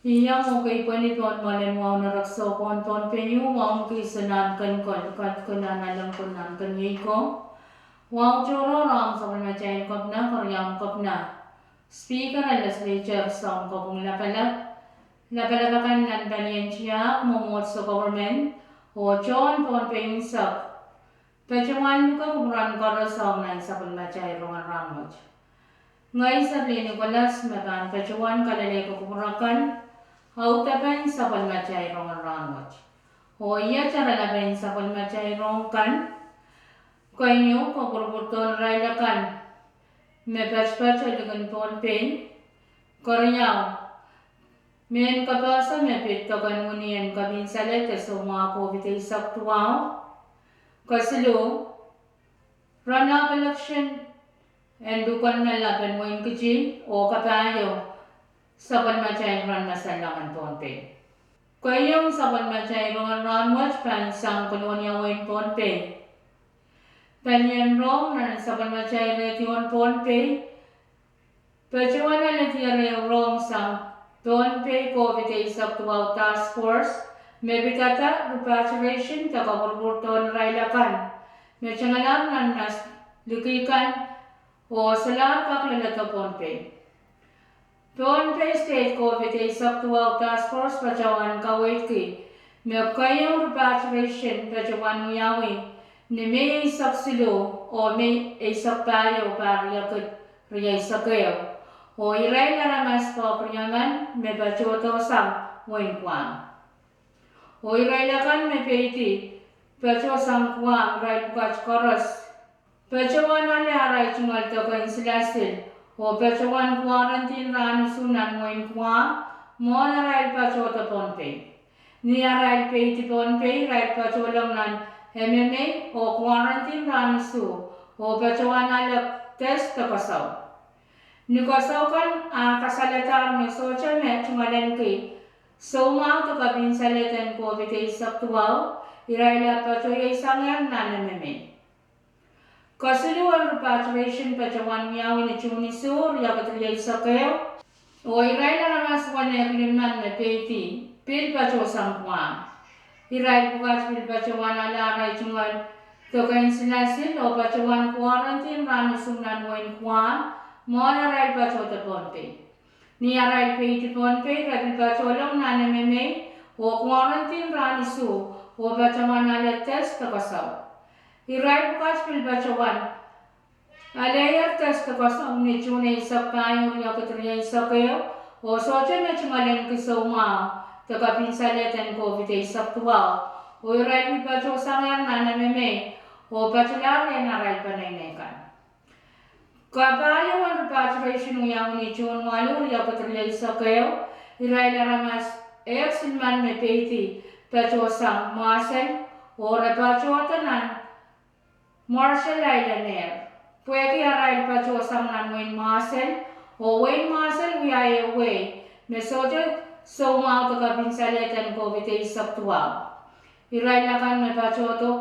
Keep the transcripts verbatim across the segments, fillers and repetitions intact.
Iang okei pweni pohn mwoalen wahu en erekiso pohn Pohnpei, wahu kis nan kenkon, kenkon nan alengkon nan keniei ko. Wahu tohrohr ong sapwellimatail Kepina, Keriaun Kepina, Speaker en Legislature, Sounkopwung Lapalap, lapalap akan nan palien tiahk, mwomwohdiso, government, oh tohn Pohnpei unsek, patohwan luke kupwuren koaros ong nan sapwellimatail rongen rahnwet. Ngehi Serlin Nicholas me pahn patohwan kalelehki kupwur akan audepen sapwellimatail rongen rahnwet. Oh iet oaralapen sapwellimatail rohng kan: keieu, kopwurupwurdohn irail akan me patopato likin Pohnpei. Keriau, mehn kapehse me pid doken wini en kepin salehda soumwahu COVID eisek duwau. Kesiluh, runoff election en pwukoa nan lapen wehin Kiti oh kapahieu sapwellimatail rongen masalong en Pohnpei. Keieu sapwellimatail rongen rahnwet pahn sang Kolonia, wehin Pohnpei. Palien rohng nan sapwellimatail redio en Pohnpei patohwan alehdi ehu rohng sang Pohnpei COVID eisek duwau task force me pidada repatriation de kopwurupwurdohn irail akan me tengelahr nan mas liki kan oh solahr kak leledo Pohnpei. Pohnpei State COVID eisek duwau task force patohwan kaweidki me keieu repatriation patohwan wiawi ni Mei eisek siluh oh Mei eisek pahieu, pahr riekid rieisek ehu, oh irail aramas pahn riemen me patohdo sang wehin Guam. Oh irail akan me peidi patohsang Guam, irail pwukat koaros patohwan ale arail tungoal doken silasil oh patohwan quarantine rahn isuh nan wehin Guam mwohn arail patohdo Pohnpei. Ni arail peidi Pohnpei, irail patohlong nan M M A oh quarantine rahn isuh oh patohwan ale test de koasoi. Ni koasoi kan ah kasalehdahr me sohte me tungoalenki soumwahu de kepin salehda en COVID eisek duwau, irail ahpw patohwan sangehr nan M M A. Kesiluh en repatriation patohwan wiawi ni June isuh, riekid rieisek ehu, oh irail aramas weneuek limmen me peidi pil patohsang Guam. Irail pwukat pil patohwan ale arail tungoal doken silasil oh patohwan quarantine rahn isuh nan wehin Guam mwohn arail patohdo Pohnpei. Ni arail peidi Pohnpei, re pil patohlong nan M M A oh quarantine rahn isuh oh patohwan ale test de koasoi. Irail pwukat pil patohwan aleier test de koasoi ni June eisek pahieu, riekid rieisek ehu, oh sohte me tungoalenki soumwahu de kepin salehda en COVID eisek duwau, oh irail pil patohsangehr nan M M A oh patolahr rehn arail peneinei kan. Kapahieu en repatriation wiawi ni June waluh, riekid rieisek ehu, irail aramas ehk silimen me peidi patohsang mwahsel oh re patohdo nan Marshall Islands. Pwehki arail patohsang nan wehin Marshall, oh wehin Marshall wia ehu wehi me sohte soumwahu de kepin salehda en COVID eisek duwau, irail akan me patohdo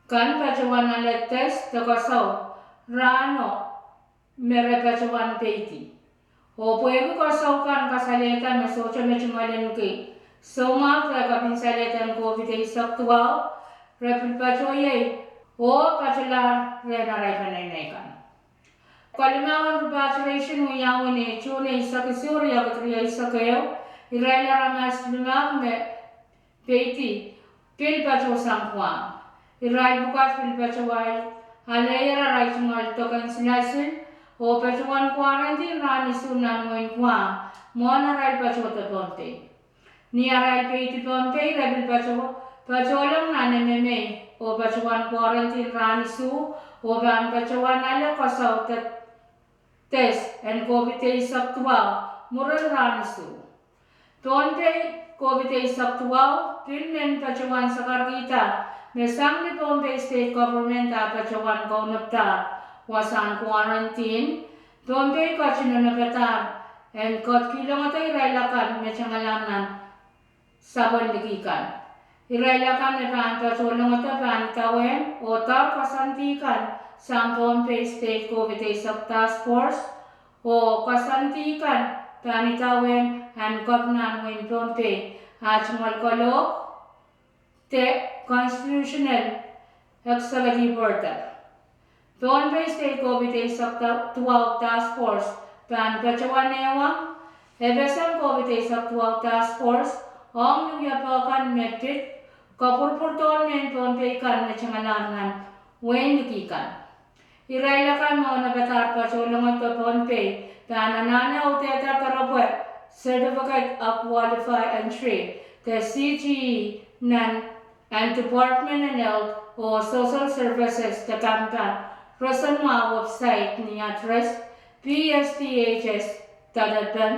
kan patohwan ale test de koasoi rahno me re patohwan peidi. Oh pwehki koasoi kan kasalehda me sohte me tungoalenki soumwahu de kepin salehda en COVID eisek duwau, re pil patohiei oh patolahr rehn arail peneinei kan. Kelimau en repatriation wiawi ni June eisek isuh, riekid rieisek ehu, irail aramas limehk me peidi pil patohsang Guam. Irail pwukat pil patohwan aleier arail tungoal doken silasil oh patohwan quarantine rahn isuh nan wehin Guam mwohn arail patohdo Pohnpei. Ni arail peidi Pohnpei, re pil patoh, patohlong nan M M A oh patohwan quarantine rahn isuh oh pahn patohwan ale koasoi de test en COVID eisek duwau mwurin rahn isuh. Pohnpei COVID eisek duwau pil men patohwan sakarkihda me sang ni Pohnpei State Government ah patohwan kaunopada wasahn quarantine, Pohnpei ketin onopadahr en ketikihong irail akan me tengelahr nan sapwen liki kan. Irail akan me pahn patohlong pahn idawehn oh doar koasoandi kan sang Pohnpei State COVID eisek task force oh koasoandi kan pahn idawehn ahn Kepina en wehin Pohnpei ah tungoal kalohk de constitutional executive order. Pohnpei State COVID eisek duwau task force pahn patohwan ehuong FSM COVID eisek duwau task force ong ni wiepe kan me pid kapwurpwurdohn mehn Pohnpei kan me tengelahr nan wehin liki kan. Irail akan me onopadahr patohlongo de Pohnpei pahn anahne audehda doaropwe Certificate of Qualified Entry de CQE nan ahn Department en Health oh Social Services de kampahn roson mwahu website ni address P S D H S dot F M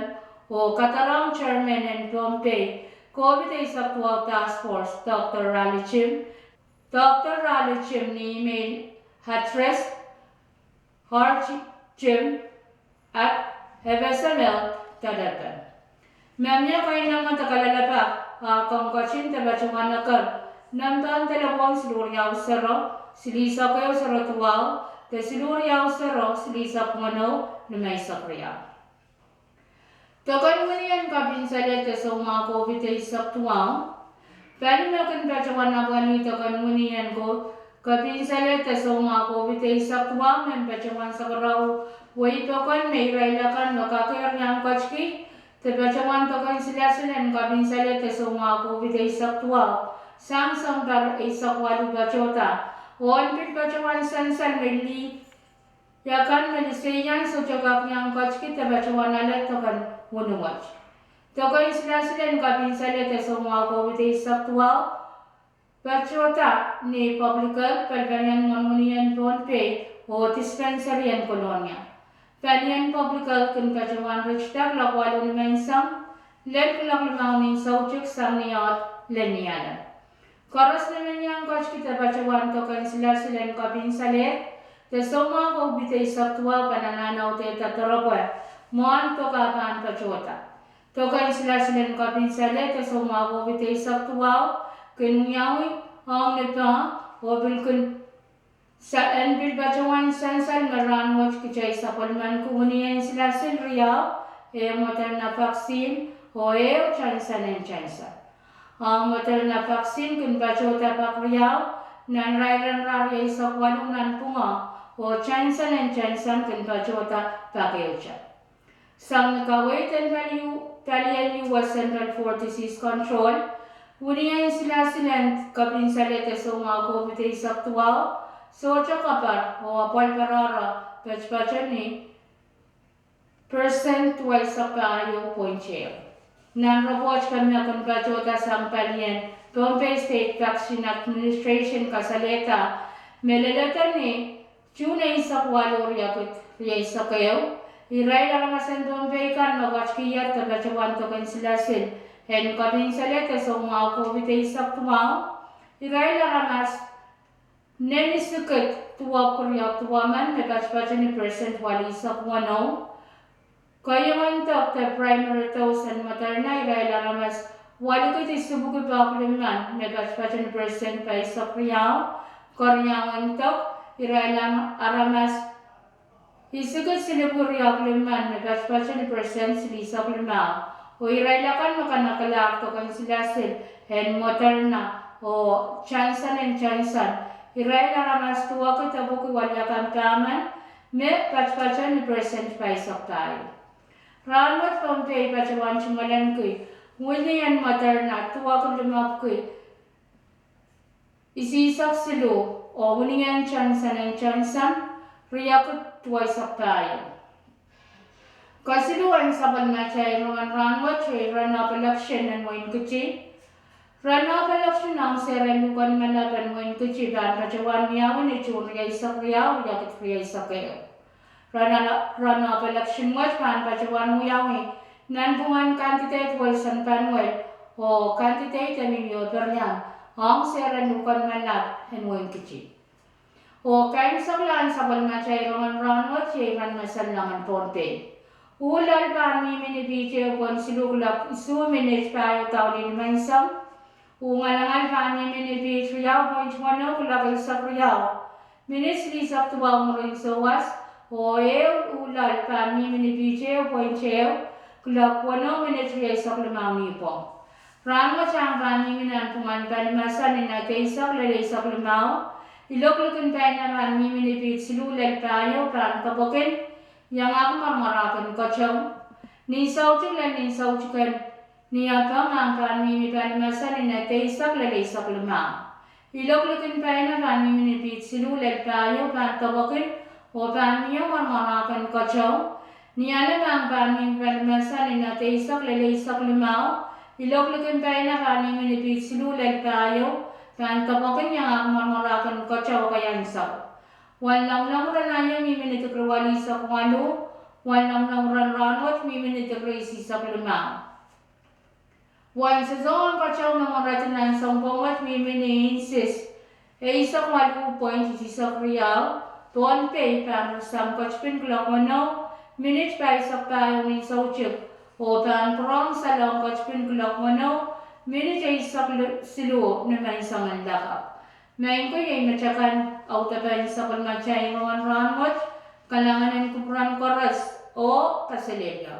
oh kadarohng chairman en Pohnpei COVID eisek duwau task force Doctor Raleigh Jim, Doctor Raleigh Jim ni email address R J Jim at F S M L dot F M. Ma mie keinemwe de kalelapak, a komw ketin de patohwan eker nempehn delepwohn siluh riau sero, silihsek ehu sero duwau, de siluh riau sero, silihsek weneu, limeisek riau. Doken wini en kapinsaleh de soumwahu COVID eisek duwau. Pali me kin patohwan apwalih doken wini en ko, kapinsaleh de soumwahu COVID eisek duwau men patohwan sakarawi wei pokon me irail akan me kak riang ketki de patohwan doken silasil en kapinsaleh de soumwahu COVID eisek duwau sang sounpar eisek waluh patohda, oh en pil patohwan sansal me lih ia kan me liseian sohte kak iang ketki de patohwan ale doken wini wet. Doken silasil en kapinsaleh de soumwahu COVID eisek duwau patohda ni Public Health, pali palien mwohn wini en Pohnpei oh dispensary en Kolonia. Palien Public Health kin patohwan ritida kuloak waluh ni menseng lel kuloak limau ni soutik sang ni ohl lel ni ale. Koaros me men iang ketki de patohwan doken silasil en kapinsaleh de soumwahu COVID eisek duwau pahn anahne audehda doaropwe mwohn doka pahn patohda. Doken silasil en kapinsaleh de soumwahu COVID eisek duwau kin wiawi ong ni pah oh pil kin sa- en pil patohwan sansal me rahnwet kitail sapwellimaniki wini en silasil riau, ehu Moderna vaccine oh ehu Johnson and Johnson. Ong Moderna vaccine kin patohda pak riau nan irair en riau rieisek waluh nanpwungo, oh Johnson and Johnson kin patohda pak ehute. Sang ni kaweid en pali- palien U S Centers for Disease Control, wini en silasil en kapinsaleh de soumwahu COVID eisek duwau sohte kapar oh apwal patohdo patopato ni persent duweisek pahieu point ehu. Nan report kan me kin patohda sang palien Pohnpei State Vaccine Administration kasalehda me leledo ni June eisek waluh riekid rieisek ehu, irail aramas en Pohnpei kan me ketkier de patohwan doken silasil en kapinsaleh de soumwahu COVID eisek duwau, irail aramas nein isikid duwepwiki riekid duwemen me patopato ni persent walihsek weneu, keiengendok de primary dose en Moderna irail aramas walikid isipwiki pahkid limmen me patopato ni persent pahisek riau, keriengendok irail aramas isikid silipwiki riekid limmen me patopato ni persent silihsek limau, oh irail akan me kanekelahr doken silasil en Moderna oh Johnson and Johnson, irail aramas duwekid epwiki weliakan pahmen me patopato ni persent pahisek pahieu. Rahnwet Pohnpei patohwan tungoaleniki wini en Moderna duwekid limepwiki isihsek siluh, oh wini en Johnson and Johnson riekid duweisek pahieu. Kesiluh en sapwellimatail rongen rahnwet iei runoff election en wehin Kiti. Runoff election ong seren luhken malap en wehin Kiti pahn patohwan wiawi ni June rieisek riau, riekid rieisek ehu. Runoff election wet pahn patohwan wiawi nanpwungen candidate Wilson Panuel oh candidate Emilio Periang ong seren luhken malap en wehin Kiti. Oh kaimwiseklahn sapwellimatail rongen rahnwet iei iren mesen langen Pohnpei. Uh loal pahn mihmi ni piht ehu pwohn siluh kuloak isuh minit pahieu daulih ni menseng. Uh ngalangal pahn mihmi ni piht riau pwoint weneu kuloak eisek riau minit silihsek duwau mwurin souwas. Oh ehu uh loal pahn mihmi ni piht ehu pwoint ehu kuloak weneu minit rieisek limau nipwong. Rahnwet ahng pahn mihmi nanpwungen palimese ni nat eisek lel eisek limau. Ilok likin paina pahn mihmi ni piht siluh lel pahieu, pahn kepwekin iangahki mwarmwarahken keteu. Nin soutik lel nin soutiken Niepeng ahng pahn mihmi palimese ni nat eisek lel eisek limau. Ilok likin paina pahn mihmi ni piht siluh lel pahieu, pahn kepwekin oh pahn mie mwarmwarahken keteu. Nialem ahng pahn mihmi palimese ni nat eisek lel eisek limau. Ilok likin paina pahn mihmi ni piht siluh lel pahieu, pahn kepwekin iangahki mwarmwarahken keteu, ekei ansou. Wen lomwlomw ren aio mihmi ni degree welihsek waluh. Wen lomwlomw ren rahnwet mihmi ni degree isihsek limau. Wen sosohn keteu me mweredi nan sounpwong wet mihmi ni inches eisek waluh point isihsek riau. Pohnpei pahn risang ketipin kuloak weneu minit pahisek pahieu nin soutik, oh pahn pwurehng salong ketipin kuloak weneu minit eisek siluh ni menseng en lakapw. Maing ko, iei met akan audepen sapwellimatail en rahnwet. Kalahngan en kupwuren koaros oh kaselehlie.